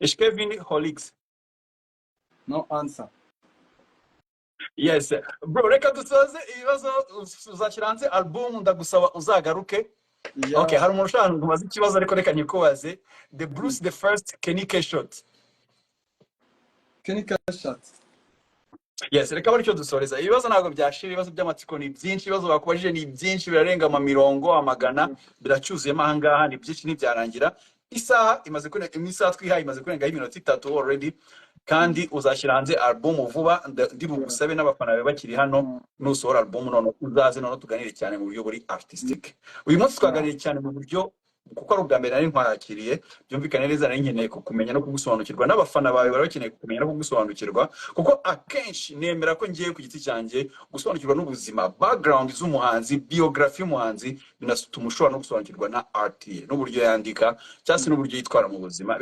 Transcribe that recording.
Ish Kevin, Hollix. No answer. Yes bro, reka dusoze ibibazo. Uzashyira hanze album, ndagusaba uzagaruke. Yeah. Okay, hari umuntu ushaka kubaza ikibazo, ariko reka nyikubaze. The Bruce the First, Kenny K-Shot. Kenny K-Shot. Yes, reka bari cyo dusoreza. Ibibazo ntabwo byashira, ibibazo by'amatsiko ni byinshi, ibibazo bakubajije ni byinshi, birarenga amamirongo amagana, biracyuzuyemo ahangaha, ni byinshi, ntibyarangira. Isaha imaze kurenga, isaha twihaye imaze kurengaho iminota 3 already, kandi uzashyira hanze album vuba. Ndi bugusabe n'abafana bawe bakiri hano, nusohora album none uzaze none tuganire cyane mu buryo buri artistic. Uyu munsi twaganiriye cyane mu buryo, kuko ari ubwa mbere nari nkwakiriye, byumvikane neza, nari nkeneye kukumenya no kugusobanukirwa, n'abafana bawe bari bakeneye kukumenya no kugusobanukirwa, kuko akenshi nemera ko ngiye ku giti cyanjye gusobanukirwa n'ubuzima, background z'umuhanzi, biography y'umuhanzi, binatuma ushobora no gusobanukirwa na art ye n'uburyo yandika cyangwa se n'uburyo yitwara mu buzima.